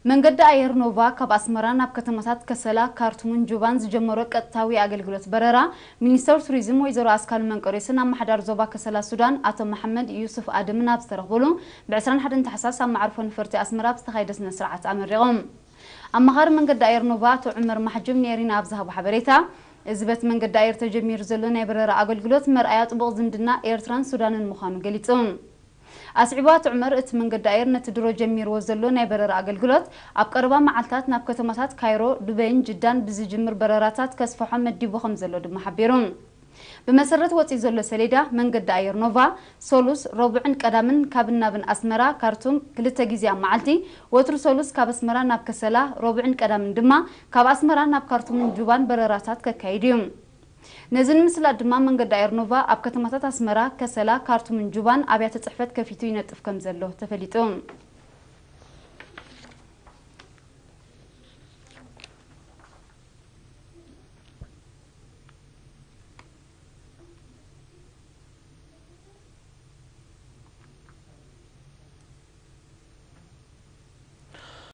መንገዲ ኣየር ኖቫ ካብ ኣስመራ ናብ ከተማታት ከሰላ፣ ካርቱምን ጁባን ዝጀመሮ ቀጥታዊ ኣገልግሎት በረራ፣ ሚኒስተር ቱሪዝም ወይዘሮ ኣስካሉ መንቀርዮስን ኣመሓዳሪ ዞባ ከሰላ ሱዳን ኣቶ መሓመድ ዩሱፍ ኣደምን ኣብ ዝተረኽብሉ፣ ብ ዕስራን ሓደን ታሕሳስ ኣብ መዓርፎ ነፈርቲ ኣስመራ ኣብ ዝተኻየደ ስነ ስርዓት ኣመሪቖም። ኣማኻሪ መንገዲ ኣየር ኖቫ ኣቶ ዑመር ማሕጁም ንኤሪና ኣብ ዝሃቦ ሓበሬታ፣ እዚ በቲ መንገዲ ኣየር ተጀሚሩ ዘሎ ናይ በረራ ኣገልግሎት መርኣያ ጥቡቕ ዝምድና ኤርትራን ሱዳንን ምዃኑ ገሊጹ። ኣስዒቡ ኣቶ ዑመር፣ እቲ መንገዲ ኣየር ነቲ ድሮ ጀሚርዎ ዘሎ ናይ በረራ ኣገልግሎት ኣብ ቀረባ መዓልታት ናብ ከተማታት ካይሮ፣ ዱበይን ጅዳን ብዝጅምር በረራታት ከስፍሖ መዲቡ ከም ዘሎ ድማ ሓቢሩ። ብመሰረት ወጺኡ ዘሎ ሰሌዳ፣ መንገዲ ኣየር ኖቫ ሶሉስ፣ ረቡዕን ቀዳምን ካብን ናብን ኣስመራ ካርቱም ክልተ ግዜ ኣብ መዓልቲ፣ ወትሩ ሶሉስ ካብ ኣስመራ ናብ ከሰላ፣ ረቡዕን ቀዳምን ድማ ካብ ኣስመራ ናብ ካርቱምን ጁባን በረራታት ከካይድ እዩ። ነዚ ንምስላጥ ድማ መንገዲ ኣየር ኖቫ ኣብ ከተማታት ኣስመራ፣ ከሰላ፣ ካርቱምን ጁባን ኣብያተ ጽሕፈት ከፊቱ ይነጥፍ ከም ዘሎ ተፈሊጡ።